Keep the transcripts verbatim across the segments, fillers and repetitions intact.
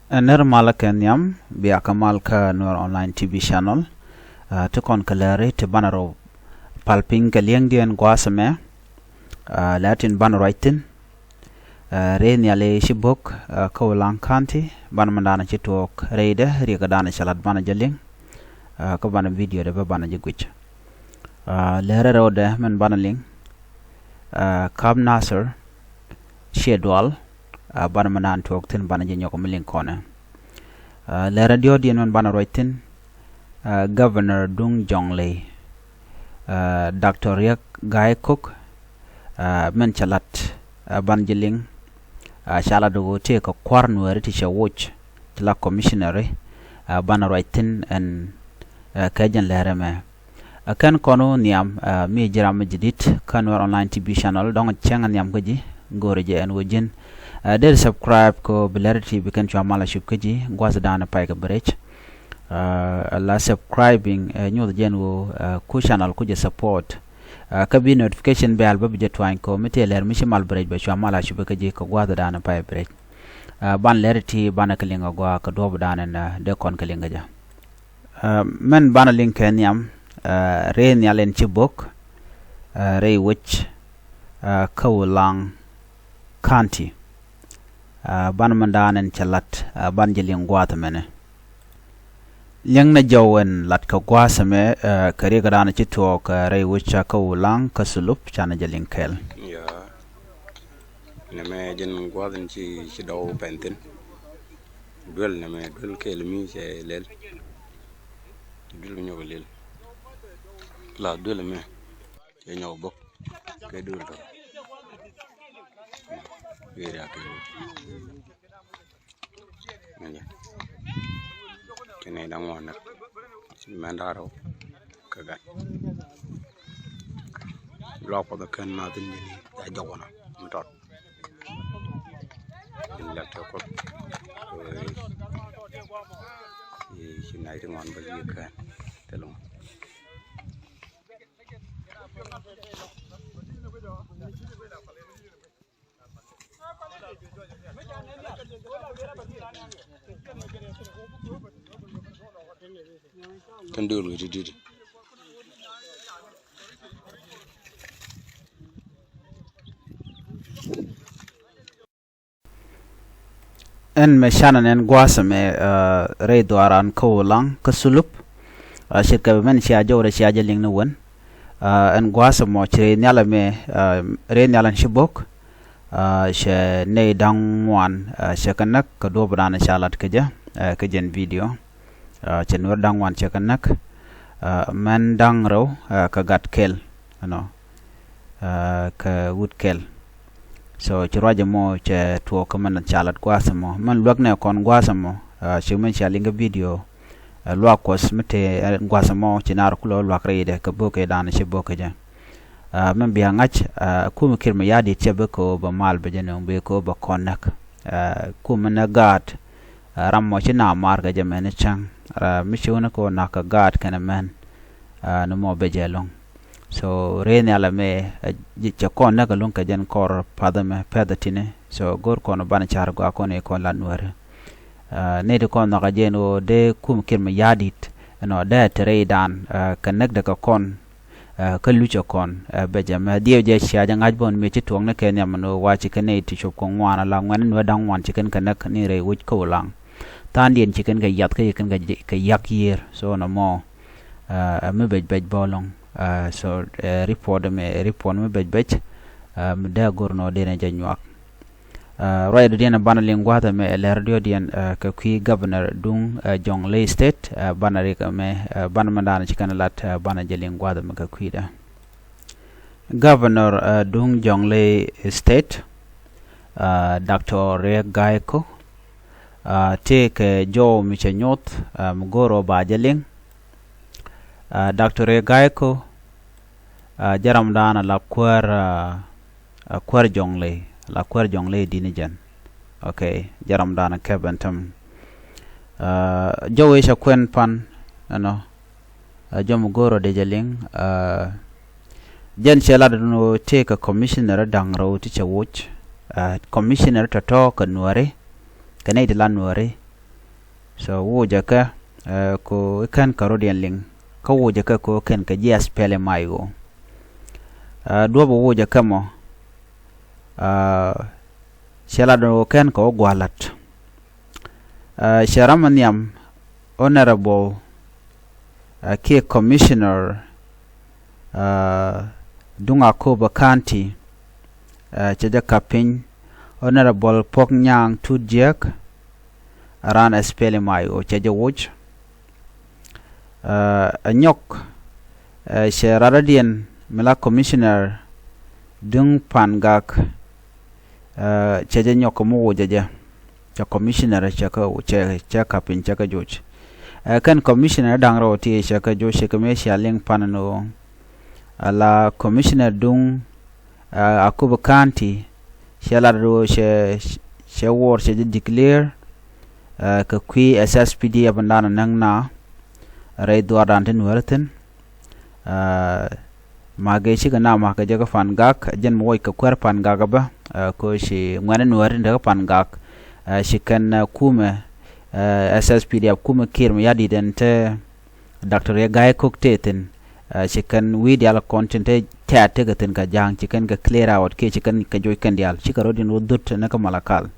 Ɛ nɛr malä kɛ nhiam bia kɛ mal kä Nuer Online T V channel. Ti kɔn kɛ lɛri ti banɛ rɔ pal piny kɛ liɛŋdiɛn gua̱a̱th ɛmɛ. Lɛr tin banɛ ruac thi̱n. Rɛy nhiali ci bo̱k kä Ulaŋ County, banɛ mɛn da̱a̱n ci tuɔɔk rɛydɛ riɛk da̱a̱n cɛ lat banɛ jɛ liŋ. Kä banɛ video dɛ bä banɛ jɛ guic. Lɛrɛ rɛwdɛ mɛn banɛ liŋ. Kap Nasir ciɛ dual. Banɛ mɛn da̱a̱n tuɔɔk thi̱n banɛ jɛ nyɔk mi liŋ kɔnɛ. Lɛrɛ diɔ̱ɔ̱diɛn mɛn banɛ ruac thi̱n. Governor Duŋ Jɔŋley, Doctor Riek Gai Kok, mɛn cɛ lat banɛ jɛ liŋ. Ca lat ɣöö tëë kɛ kua̱r Nuääri ti cɛ woc ti la commissionary. Banɛ ruac thi̱n ɛn kɛ jɛn lɛrɛ mɛ. Ɛ kɛn kɔn wä nhiam mi ji̱ ram mi ji̱ di̱t kä Nuer Online T V channel, dɔ̱ŋ cäŋ nhiam kä ji̱ go̱o̱rɛ jɛ ɛn wä ji̱n. Dee subscribe kɛ bi lɛr ti bi kɛn cua mal a cup kä ji̱ gua̱th da̱a̱n pay kɛ bi rɛc. La subscribing nyuth jɛn wä ku channel ku jɛ support. Kä bi notification bell bä bi jɛ tuany kɔ mi tëë lɛr mi ci mal bi rɛc bɛ cua mal a cup kä ji̱ kɛ gua̱th da̱a̱n pay bi rɛc. Ban lɛr ti banɛ kɛ liŋ a gɔaa kɛ duɔ̱ɔ̱p da̱a̱n ɛn dee kɔn kɛ liŋ kɛ jɛ. Mɛn banɛ liŋ kɛ nhiam rɛy nhial ɛn ci bo̱k rɛy wec kä Ulaŋ County. Banɛ mɛn da̱a̱n ɛn cɛ lat banɛ jɛ liŋ gua̱a̱th ɛmɛnɛ. Liɛŋnɛ jɔw ɛn lat kɛ gua̱a̱th ɛmɛ kɛ riɛk da̱a̱n ci tuɔɔk rɛy wec kä Ulaŋ kä Sulup canɛ jɛ liŋ kɛɛl. Nɛmɛ jɛn gua̱a̱th ɛn ci dɔw pɛn thi̱n. Duel nɛmɛ duel kɛɛl mi cɛ lɛl. Duel mi nyɔk lɛl. La duel mɛ cɛ nyɔk bo̱k kɛ duel tɔ. Weri akɛ. Kɛnɛ da̱ŋ ŋuan nɛk. Mɛn da̱ŋ rɛw kɛ gat. Luak Kuɔth ɛ kɛn ma thin jini a jɔk wanɔ mi tɔt. Jini lɛk tɛ Kuɔth. Ci nɛy ti ŋuan bä yi kɛn thil ŋuan. Kɛn döör wee ti di̱t. Ɛn mɛ canɛ nɛn gua̱a̱th ɛmɛ rɛy dhuaaran kä Ulaŋ kä Sulup. Ce̱tkɛ bɛ mɛn cia jɔwdɛ cia jɛ liŋ ni wen. Ɛn gua̱a̱th ɛmɔ ci rɛy nhial ɛmɛ rɛy nhial ɛn ci bo̱k. Cɛ nɛy da̱ŋ ŋuan cɛ kɛ näk kɛ duɔ̱ɔ̱p danɛ ca lat kɛ jɛ kɛ jɛn video. Cɛ nuɛr da̱ŋ ŋuan cɛ kɛ näk. Mɛn da̱ŋ rɛw kɛ gat kɛl ɛnɔ kɛ wut kɛl. So ci ruacɛ mɔ cɛ tuɔɔk kä mɛn ca lat gua̱a̱th ɛmɔ mɛn luäk nɛ kɔn gua̱a̱th ɛmɔ. Ci mɛn cia liŋ kɛ video. Luak Kuɔth mi te gua̱a̱th ɛmɔ ci naar kulɛ luak rɛydɛ kɛ bo̱k kɛ danɛ ci bo̱k kɛ jɛ. Mɛn bia ŋa̱c kumɛ Kiir Mayardit cɛ bɛ kɛ ɣöö bɛ mal bɛ jɛ nöŋ bɛ kɛ ɣöö bɛ kɔn näk. Kumɛ nɛ gaat ram mɔ ci na mar kɛ jɛ mɛn cäŋ mi ci wä ni kɛ ɣöö nak kɛ gaat kɛnɛ mɛn. Ni mɔ bɛ jɛ lo̱ŋ. So rɛy nhial ɛmɛ cɛ kɔn näk ɛlɔ̱ŋ kɛ jɛn kɔr path ɛmɛ pɛth ɛ tini. So go̱r kɔn banɛ car gɔaa kɔn i̱ kɔn la nuääri. Ni ti kɔn nhɔkä jɛn ɣöö dee kumɛ Kiir Mayardit ɛnɔ dee te rɛydan kɛ näk dee kɛ kɔn. Kä luc ɛ kɔn bɛ jɛ mɛ dhiɛw jɛ cia jɛ ŋa̱c bä mi ci tuɔɔk ni kɛ nhiam ni wa ci kɛ nɛy ti cop kɛ ŋuan ala ŋuɛn ni wä da̱ŋ ŋuan ci kɛn kɛ näk ni rɛy wec kä Ulaŋ. Tha̱a̱ŋdiɛn ci kɛn kɛ yath kä ci kɛn kɛ yak yiër so nɔmɔ. Ɛ mi bec bec bä lɔŋ. So report mi report mi bec bec mi dee go̱r nɔ dee ni jɛ nyuak. Ruac dɔ̱diɛn banɛ liŋ gua̱a̱th ɛmɛ ɛ lɛr diɔ̱diɛn kɛ kui̱ Governor duŋ Jonglei State banɛ rik ɛmɛ banɛ mɛn da̱a̱n ci kɛn lat banɛ jɛ liŋ gua̱a̱th ɛmɛ kɛ kui̱dɛ. Governor duŋ Jonglei State Doctor Riek Gai Kok tëë kɛ jɔw mi cɛ nyoth mi go̱o̱r ɔ ba jɛ liŋ. Doctor Riek Gai Kok jɛ ram da̱a̱n a la kuäär a kuäär Jonglei la kuäär Jonglei di̱t ni jɛn. Ok. Jɛ ram da̱a̱n a kɛp ɛn täm. Jɔw i̱ cɛ kuɛn pan ɛnɔ. Jɔ mi go̱o̱r ɔ dee jɛ liŋ. Jɛn cɛ lat ɛn ɣöö tëë kɛ commissioner da̱ŋ rɛw ti cɛ woc. Commissioner tɔ̱tɔ̱ kɛ nuääri kɛ nɛy ti la nuääri. So wocɛ kɛ, ɛ, ko ikɛn kɛ rɔ̱diɛn liŋ. Kä wocɛ kɛ ko kɛn kɛ ji̱ SPLM-IO. Ɛ, duɔ̱pɛ wocɛ kɛ mɔ, ɛ, cɛ lat ɣöö kɛn kɛ wä gua̱a̱th la̱t. Ɛ, cɛ ram mi nhiam Honorable, ɛ, kiɛ Commissioner, ɛ, duŋ Akobo County, ɛ, cɛ jɛ ka̱p piny, Honorable Puɔk Nyaŋ Tut Jiäk, ɛ raan SPLM-IO cɛ jɛ woc. Ɛ, ɛ nyɔk, ɛ, cɛ rat rɔ̱diɛn mi la Commissioner duŋ Pangak, ɛ, cɛ jɛ nyɔk kɛ mi wocɛ jɛ. Cɛ Commissioner cɛ kɛ, cɛ, cɛ ka̱p piny cɛ kɛ joc. Ɛ, kɛn Commissioner da̱ŋ rɛw ti cɛ kɛ joc, cɛ kɛ mëë cia liŋ pan ni ɣöö ala Commissioner duŋ, ɛ, Akobo County, cɛ lat ɣöö cɛ, cɛ wuɔr cɛ jɛ declare, ɛ, kɛ kui̱ SSPDF in dan näk na rɛy dhuaardan ti Nuäär thi̱n. Ɛ, makɛ cikɛ na makɛ jɛ kä Pangak, jɛn mi woc kɛ kuäär Pangak bä, ɛ, ko ci ŋuɛ̈ni Nuäär tin te kä Pangak, ɛ, ci kɛn, ɛ, kumɛ, ɛ, SSPDF kumɛ Kiir Mayardit ɛn te Doctor Riek Gai Kok tëë thi̱n, ɛ, ci kɛn wi̱i̱ diaal kɔn tin te tɛ̈t tekɛ thi̱n kɛ Ja̱a̱ŋ, ci kɛn kɛ clear out kiɛ ci kɛn kɛ joc kɛn diaal, cikɛ rɔ̱diɛn wä dhut ni kä Malakal.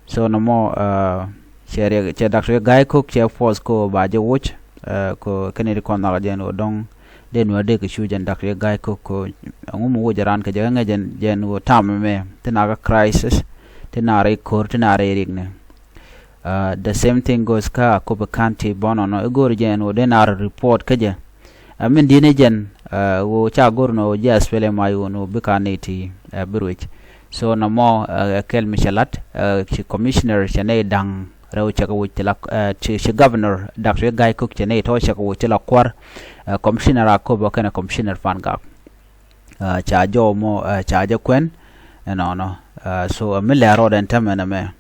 So nɔmɔ, ɛ, cɛ Riek, cɛ Doctor Riek Gai Kok cɛ force ko ba jɛ woc, ɛ, ko kɛn iti kɔn nhɔakɛ jɛn ɣöö dɔ̱ŋ dee Nuäär dee kɛ cu jɛn Doctor Riek Gai Kok ko ɛŋu mi woc ɛ raan kɛ jɛ kä ŋäc jɛn, jɛn ɣöö tam ɛmɛ ti na kä crisis, ti na rɛy ko̱r, ti na rɛy rikni. Ɛ, the same thing goes kä Akobo County bä nɔnɔ, i̱ go̱o̱ri jɛn ɣöö dee na rɔ report kä jɛ. Ɛ, min di̱t ni jɛn, ɛ, ɣöö ca go̱r nɔ ɣöö ji̱ SPLM-IO nɔ bi ka nɛy ti, ɛ, bi ruec. So nɔmɔ, ɛ, kɛl mi cɛ lat, ɛ, ci Commissioner cɛ nɛy da̱ŋ rɛw cɛ kɛ woc ti la, ɛ, ci, ci Governor Doctor Riek Gai Kok cɛ nɛy tɔ̱ cɛ kɛ woc ti la kuäär, ɛ, Commissioner Akobo kɛnɛ Commissioner Pangak. Ɛ, ca jɔw mɔ, ɛ, ca jɛ kuɛn ɛnɔnɔ. Ɛ, so, ɛ, mi lɛr rɔɔdɛ ɛn tämɛ nɛmɛ.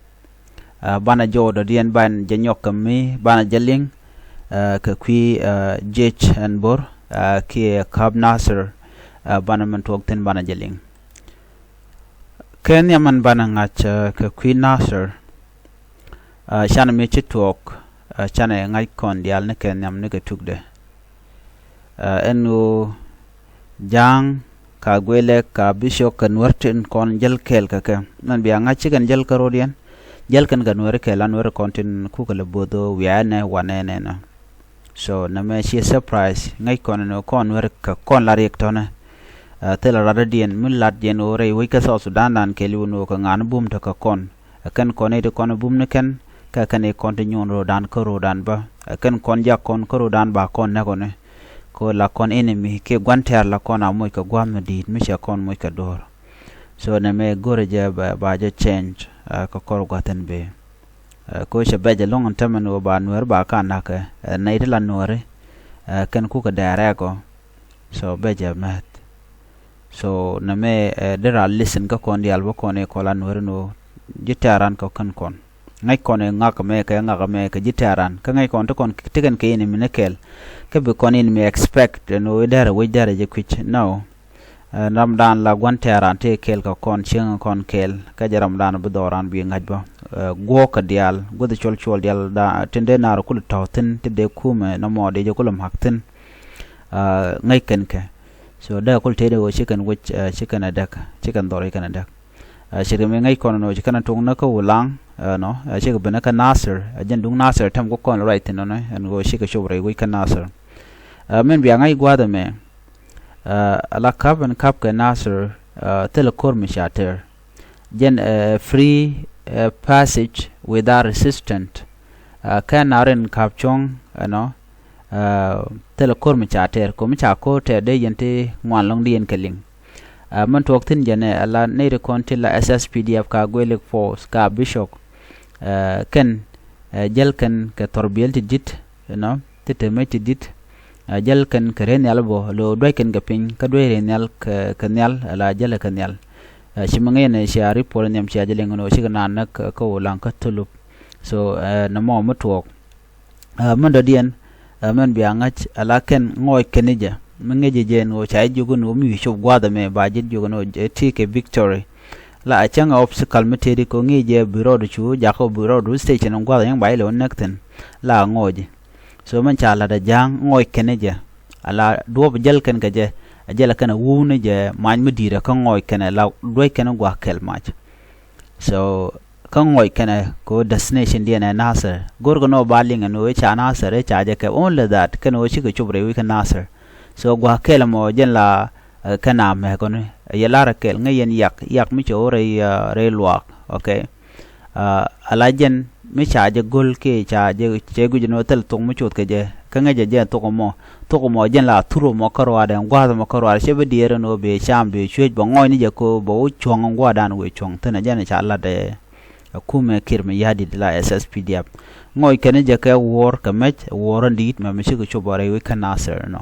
Ɛ, banɛ jɔw dɔ̱diɛn banɛ jɛ nyɔk kɛ mi banɛ jɛ liŋ, ɛ, kɛ kui̱, ɛ, jiec ɛn bo̱r, ɛ, kiɛ Kap Nasir, ɛ, banɛ min tuɔɔk thi̱n banɛ jɛ liŋ. Kɛ nhiam ɛn banɛ ŋa̱c, ɛ, kɛ kui̱ Nasir. Ɛ, canɛ mi ci tuɔɔk, ɛ, canɛ ŋa̱c kɔn diaal ni kɛ nhiam ni kɛ tukdɛ. Ɛ, ɛn ɣöö Ja̱a̱ŋ ka Guelɛ ka Bicok kɛ Nuäär tin kɔn jäl kɛɛl kɛ kɛ. Mɛn bia ŋa̱c ci kɛn jäl kä rɔ̱diɛn. Jäl kɛn kɛ Nuäär kɛɛl a Nuäär kɔn tin kukɛ lɛ bo̱o̱th ɣöö wiaa ɛnɛ wanɛ ɛnɛ nɔ. So nɛmɛ ciɛ surprise, ŋäc kɔn ni kɔn Nuäär kɛ kɔn la riɛk tɔ̱nɛ. Ɛ, thilɛ rat dɔ̱diɛn mi lat jɛn ɣöö rɛy wec kä South Sudan dan kɛɛliw ni ɣöö kɛ ŋa̱n bum tekɛ kɔn. Ɛ kɛn kɔn i̱ ti kɔn bum ni kɛn, kä kɛn i̱ kɔn ti nyuɔn ro̱o̱dan kä ro̱o̱dan bä. Ɛ kɛn kɔn jak kɔn kä ro̱o̱dan ba kɔn näk ɔni. Kɛ ɣöö la kɔn enemy kiɛ gua̱n tɛ̈r la kɔn a moc kɛ gua̱a̱th mi di̱i̱t mi cɛ kɔn moc kɛ do̱r. So nɛmɛ go̱rɛ jɛ ba, ba jɛ change, ɛ, kɛ kɔr gua̱th in bëë. Ɛ, kɛ ɣöö cɛ bɛc ɛlɔ̱ŋ ɛn tämɛ ni ɣöö ba Nuäär ba ka na̱kɛ, ɛ, nɛy ti la Nuääri, ɛ, kɛn kukɛ dɛɛrɛ kɔ. So bɛc ɛ mɛth. So nɛmɛ, ɛ, dee raa listen kä kɔn diaal bä kɔn i̱ kɔn la Nuääri ni ɣöö ji̱ tɛ̈ran kɔ kɛn kɔn. Ŋäc kɔn i̱ ŋak mɛ kɛ ŋak mɛ kɛ ji̱ tɛ̈ran. Kä ŋäc kɔn ti kɔn ti kɛn kɛ enemy ni kɛɛl. Kä bi kɔn enemy expect ɛn ɣöö i̱ derɛ wec derɛ jɛ kui̱c. No. Ɛ, ramdan la gua̱n tɛ̈ran tëë kɛɛl kɛ kɔn cieŋ kɔn kɛɛl. Kä jɛ ramdan bi dhɔran bi ŋa̱c bä. Ɛ, guɔ̱ɔ̱k kɛ diaal, guäth cuɔl cuɔl diaal da, tin dee naar kulɛ tɔ̱ thi̱n, tin dee kumɛ nɔmɔ dee jɛ kulɛ ma̱k thi̱n. Ɛ, ŋäc kɛn kɛ. So dee kul tëëdɛ ɣöö ci kɛn wec, ɛ, ci kɛn ɛ däk, ci kɛn dhɔr ci kɛn ɛ däk. Ɛ, ce̱tkɛ mi ŋäc kɔn ɛn ɣöö ci kɛn ɛ tuŋ ni kä Wulaŋ, ɛ, nɔ, ɛ, cikɛ ben ni kä Nasir, ɛ, jɛn duŋ Nasir tɛm kä kɔn ruac thi̱n nɔnɔ, ɛn ɣöö cikɛ cop rɛy wec kä Nasir. Ɛ, min bia ŋäc gua̱a̱th ɛmɛ, ɛ, ala kap ɛn kap kɛ Nasir, ɛ, thilɛ ko̱r mi ca tɛr. Jɛn, ɛ, free, ɛ, passage without resistance. Ɛ, kɛn na rin kap cuɔ̱ŋ, ɛnɔ, ɛ, thilɛ ko̱r mi ca tɛr, ko̱r mi ca ko̱r tɛr dee yɛn ti ŋuan lɔ̱ŋ di yɛn kɛ liŋ. Ɛ, min tuɔɔk thi̱n jɛn ɛ, ala nɛy ti kɔn ti la SSPDF ka Guelik Force ka Bicok. Ɛ, kɛn, ɛ, jäl kɛn kɛ thɔrbiɛl ti di̱t, you know, ti te mec ti di̱t. Ɛ, jäl kɛn kɛ rɛy nhial bä, lo duac kɛn kɛ piny, kä duac rɛy nhial kɛ, kɛ nhial, ala jäl kɛ nhial. Ɛ, ci mi ŋäc ni cia report nhiam cia jɛ liŋ ni ɣöö cikɛ naan näk kä, kä Wulaŋ kä Thulup. So, ɛ, nɔmɔ mi tuɔɔk. Ɛ, min dɔ̱diɛn, ɛ, min bia ŋa̱c, ala kɛn ŋɔɔc kɛn ni jɛ. Mi ŋäc jɛ jɛ ni ɣöö ca jɛ jiök ni ɣöö mi wi̱i̱ cop gua̱a̱th ɛmɛ, ba jɛ jiök ni ɣöö jɛ ti kɛ victory. La a cäŋ ɛ obstacle mi tëëdi kɛ ŋi̱i̱c jɛ bi rɔɔdu cu jakä bi rɔɔdu station in gua̱th in ba ilɛ wä näk thi̱n. La a ŋɔɔc. So min ca la̱t a ja̱a̱ŋ ŋɔɔc kɛn jɛ. A la duɔ̱ɔ̱p jäl kɛn kɛ jɛ. A jäl kɛn a wuuni jɛ mac mi di̱i̱t ɛ kä ŋɔɔc kɛn a la duäc kɛn gua̱a̱k kɛl mac. So kä ŋɔc kɛnɛ kɛ ɣöö destination diɛn ɛ Nasir. Go̱rkɛ ni ɣöö ba liŋ ɛn ɣöö ca Nasir ɛ ca jɛ kɛp, only that kɛn ɣöö cikɛ cop rɛy wi̱c kä Nasir. So gua̱a̱k kɛl ɛmɔ jɛn la kɛn a mɛk kɔni yɛ lar ɛ kɛl ŋäc yɛn yak, yak mi cɛ ɣöö rɛy, rɛy luaak. Okay. A la jɛn mi ca jɛ go̱l kiɛ ca jɛ cɛ guic ɛn ɣöö thil thok mi coth kɛ jɛ kä ŋäc jɛ jɛ thok ɛmɔ. Thok ɛmɔ jɛn la thur ɛmɔ kä ruaadɛ gua̱a̱th ɛmɔ kä ruaadɛ cɛ bi diɛɛr ɛn ɣöö bɛ cam bɛ cuec bɛ ŋɔcni jɛ kɛ ɣöö bɛ wä cuɔ̱ŋ gua̱a̱dan wëë cuɔ̱ŋ thi̱n ɛ jɛn ca lat ɛ. Kumɛ Kiir Mayardit la S S P D F. Ŋɔc kɛn jɛ kɛ wuɔ̱ɔ̱r kɛ mɛc wuɔ̱ɔ̱r in di̱i̱t mɛ mi cikɛ cop ɔ rɛy wi̱c kä Nasir ɛnɔ.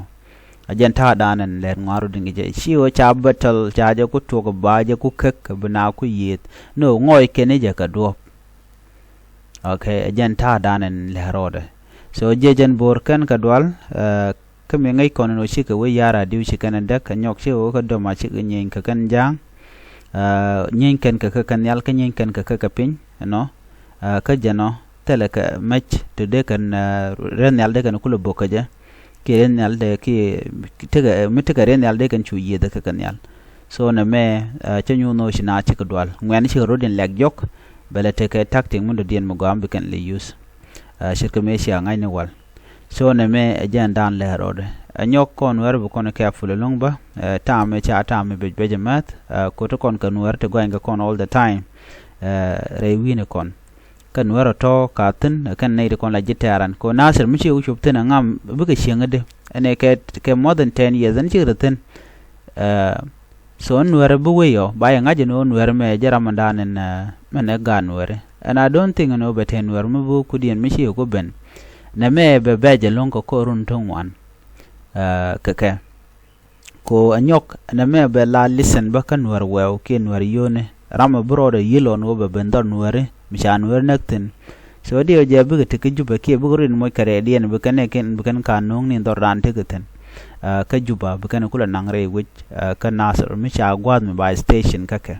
A jɛn ta̱a̱dan ɛn lɛt ŋuan rɔ di̱ŋ jɛ ci ɣöö ca battle ca jɛ ku tuɔk ba jɛ ku käk bi na ku yiëëth. No ŋɔc kɛn jɛ kɛ duɔ̱ɔ̱p. Okay, a jɛn ta̱a̱dan ɛn lɛt rɔɔdɛ. So jɛ jɛn bo̱o̱r kɛn kɛ dual. Kä mi ŋäc kɔn ɛn ɣöö cikɛ wec ya̱r a diw ci kɛn ɛ däk kɛ nyɔk ci ɣöö kä dɔm a cikɛ nyieeny kɛ kɛn ja̱a̱ŋ. Nyieeny kɛn kɛ kä kɛ nhial kä nyieeny kɛn kɛ kä kɛ piny ɛnɔ. Kä jɛn ɔ thilɛ kɛ mɛc ti dee kɛn rɛn nhial dee kɛn kulɛ bok kɛ jɛ. Kiɛ rɛn nhial dee kiɛ tekɛ mi tekɛ rɛn nhial dee kɛn cu yiëëth kä kɛ nhial. So nɛ mɛ cä nyuuth nɔ ci na cikɛ dual ŋuɛ̈n cikɛ rot in lɛk jɔk. Bɛ lɛ tekɛ tactic mi dɔ̱diɛn mi gɔaa mi bi kɛn lɛ use. Ce̱tkɛ mëë cia ŋa̱cni wal. So nɛ mɛ ɛ jɛn dan lɛ rɔɔdɛ ɛ nyɔk kɔn nuɛr bi kɔn careful ɛlɔ̱ŋ bä. Ta̱a̱m ɛ ca ta̱a̱m ɛ bec bec ɛ mɛth. Ko̱ti kɔn kɛ nuɛr ti gɔany kɛ kɔn all the time. Rɛy wi̱ni kɔn kɛ nuɛr ɛ tɔ̱ ka thi̱n ɛ kɛn nɛy ti kɔn la ji̱ tɛɛran kɛ Nasir mi ci wä cop thi̱n ɛ ŋam bikɛ cieŋ ɛ di ɛn ɛ kɛ more than ten years ɛn cik rɛ thi̱n. So nuɛrɛ bi wei ɔ ba yɛ ŋa̱c ɛn ɣöö nuɛrɛ mɛ jɛ ram ɛn da̱a̱n ɛn mɛn ɛ gaat nuɛrɛ. And I don't think ɛn ɣöö bɛ te nuɛrɛ mi bi wä kudiɛn mi ci ɛ ku ben. Nɛ mɛ bɛ bɛc ɛlɔ̱ŋ kɛ kɔr run ti ŋuan. Kɛ kɛ ko ɛ nyɔk nɛ mɛ bɛ la listen bä kä nuɛr wɛw kiɛ nuɛr yio̱o̱ni. Ram ɛ bi rɔɔdɛ yi̱l ɣɔn ɣöö bɛ ben dhɔr nuɛri mi ca nuɛri näk thi̱n. So diɛ jɛ bikɛ ti kä Jubɛ kiɛ bikɛ rin moc kɛ rɛɛdiɛn bikɛn ɛ kɛn bikɛn ka no̱o̱ŋ ni dhɔr raan tekɛ thi̱n. Kä Jubɛ bikɛn kulɛ naŋ rɛy wec kä Nasir mi ca gua̱a̱th mi by station kä kɛ.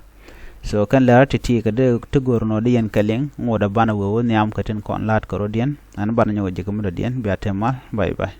So kɛn lɛr ti̱ti̱ kɛ dee ti go̱r nɔ di yɛn kɛ liŋ ŋot ɛ banɛ wee wä nhiam kɛ tin kɔn la̱t kɛ rɔ̱diɛn. Ɛn banɛ nyɔk ji̱ kɛ mi dɔ̱diɛn bia te mal. Bye bye.